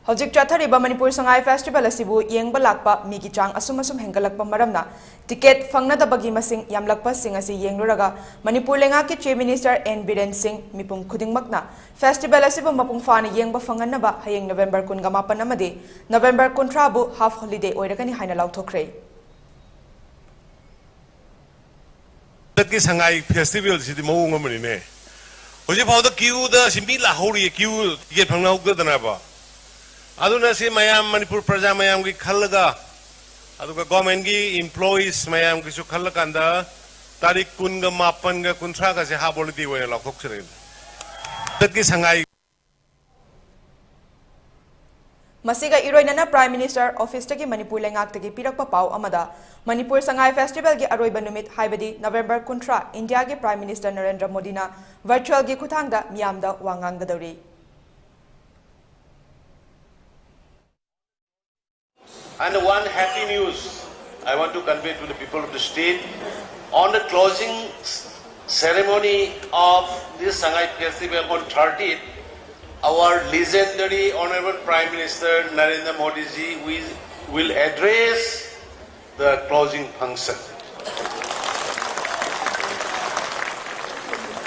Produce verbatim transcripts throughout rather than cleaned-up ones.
ꯍꯧꯖꯤꯛ ꯆꯠꯊꯔꯤꯕ ꯃꯅꯤꯄꯨꯔ ꯁꯉꯥꯏ ꯐꯦꯁꯇꯤꯚꯦꯜ ꯑꯁꯤꯕꯨ ꯌꯦꯡꯕ ꯂꯥꯛꯄ ꯃꯤꯒꯤ ꯆꯥꯡ ꯑꯁꯨꯝ ꯑꯁꯨꯝ ꯍꯦꯟꯒꯠꯂꯛꯄ ꯃꯔꯝꯅ ꯇꯤꯀꯦꯠ ꯐꯪꯅꯗꯕꯒꯤ ꯃꯁꯤꯡ ꯌꯥꯝꯂꯛꯄꯁꯤꯡ ꯑꯁꯤ ꯌꯦꯡꯂꯨꯔꯒ ꯃꯅꯤꯄꯨꯔ ꯂꯩꯉꯥꯛꯀꯤ ꯆꯤꯐ ꯃꯤꯅꯤꯁꯇꯔ ꯑꯦꯟ ꯕꯤꯔꯦꯟ ꯁꯤꯡ ꯃꯤꯄꯨꯝ ꯈꯨꯗꯤꯡꯃꯛꯅ ꯐꯦꯁꯇꯤꯚꯦꯜ ꯑꯁꯤꯕꯨ ꯃꯄꯨꯡ ꯐꯥꯅ ꯌꯦꯡꯕ ꯐꯪꯍꯟꯅꯕ ꯍꯌꯦꯡ ꯅꯕꯦꯝꯕꯔ ꯀꯨꯟꯒ ꯃꯥꯄꯟ ꯑꯃꯗꯤ ꯅꯕꯦꯝꯕꯔ ꯀꯨꯟꯊ꯭ꯔꯥꯕꯨ ꯍꯥꯐ ꯍꯣꯂꯤꯗꯦ ꯑꯣꯏꯔꯒꯅꯤ ꯍꯥꯏꯅ ꯂꯥꯎꯊꯣꯛꯈ꯭ꯔꯦ꯫ ꯍꯟꯗꯛꯀꯤ ꯁꯉꯥꯏ ꯐꯦꯁꯇꯤꯚꯦꯜꯁꯤꯗꯤ ꯃꯑꯣꯡ ꯑꯃꯅꯤꯅꯦ꯫ ꯍꯧꯖꯤꯛ ꯐꯥꯎꯗ ꯀ꯭ꯌꯨꯗ ꯁꯤ ꯃꯤ ꯂꯥꯛꯍꯧꯔꯤꯌꯦ, ꯀ꯭ꯌꯨ ꯇꯤꯀꯦꯠ ꯐꯪꯅꯍꯧꯗꯗꯅꯕ꯫ ꯑꯗꯨꯅ ꯁꯤ ꯃꯌꯥꯝ, ꯃꯅꯤꯄꯨꯔ ꯄ꯭ꯔꯖꯥ ꯃꯌꯥꯝꯒꯤ ꯈꯜꯂꯒ, ꯑꯗꯨꯒ ꯒꯣꯔꯃꯦꯟꯒꯤ ꯏꯝꯄ꯭ꯂꯣꯌꯤꯁ ꯃꯌꯥꯝꯒꯤꯁꯨ ꯈꯜꯂꯀꯥꯟꯗ, ꯇꯥꯔꯤꯛ ꯀꯨꯟꯒ ꯃꯥꯄꯟꯒ ꯀꯨꯟꯊ꯭ꯔꯥꯒꯁꯦ ꯍꯥꯐ ꯍꯣꯂꯤꯗꯦ ꯑꯣꯏꯅ ꯂꯥꯎꯊꯣꯛꯆꯔꯒꯦ꯫ ꯍꯟꯗꯛꯀꯤ ꯁꯉꯥꯏ ꯃꯁꯤꯒ ꯏꯔꯣꯏꯅꯅ ꯄ꯭ꯔꯥꯏꯝ ꯃꯤꯅꯤꯁꯇꯔ ꯑꯣꯐꯤꯁꯇꯒꯤ ꯃꯅꯤꯄꯨꯔ ꯂꯩꯉꯥꯛꯇꯒꯤ ꯄꯤꯔꯛꯄ ꯄꯥꯎ ꯑꯃꯗ, ꯃꯅꯤꯄꯨꯔ ꯁꯉꯥꯏ ꯐꯦꯁꯇꯤꯚꯦꯜꯒꯤ ꯑꯔꯣꯏꯕ ꯅꯨꯃꯤꯠ, ꯍꯥꯏꯕꯗꯤ ꯅꯕꯦꯝꯕꯔ ꯀꯨꯟꯊ꯭ꯔꯥ, ꯏꯟꯗꯤꯌꯥꯒꯤ ꯄ꯭ꯔꯥꯏꯝ ꯃꯤꯅꯤꯁꯇꯔ ꯅꯔꯦꯟꯗ꯭ꯔ ꯃꯣꯗꯤꯅ ꯚꯔꯆꯨꯑꯦꯜꯒꯤ ꯈꯨꯠꯊꯥꯡꯗ ꯃꯤꯌꯥꯝꯗ ꯋꯥ ꯉꯥꯡꯒꯗꯧꯔꯤ꯫ And one happy news I want to convey to the people of the state. On the closing s- ceremony of this Sangai Festival on thirtieth, our legendary Honorable Prime Minister Narendra Modi ji will, will address the closing function.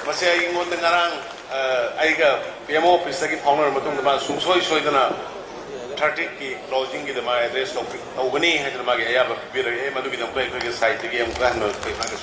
ꯃꯁꯤ ꯑꯩꯉꯣꯟꯗ ꯉꯔꯥꯡ, ꯑ, ꯑꯩꯒ P M O ꯑꯣꯐꯤꯁꯇꯒꯤ ꯐꯥꯎꯅꯔ ꯃꯇꯨꯡꯗ ꯃꯥ ꯁꯨꯡꯁꯣꯏ ꯁꯣꯏꯗꯅ ꯊꯥꯔꯇꯤꯒꯤ ꯀ꯭ꯂꯣꯖꯤꯡꯒꯤꯗ ꯃꯥ ꯑꯦꯗ꯭ꯔꯦꯁ ꯇꯧꯕꯤ-, ꯇꯧꯒꯅꯤ ꯍꯥꯏꯗꯅ ꯃꯥꯒꯤ ꯑꯌꯥꯕ ꯄꯤꯕꯤꯔꯛꯑꯦ꯫ ꯃꯗꯨꯒꯤꯗꯃꯛꯇ ꯑꯩꯈꯣꯏꯒꯤ ꯁꯥꯏꯠꯇꯒꯤ ꯑꯃꯨꯛꯀ ꯍꯟꯅ ꯑꯩꯈꯣꯏ ꯃꯥꯒꯤ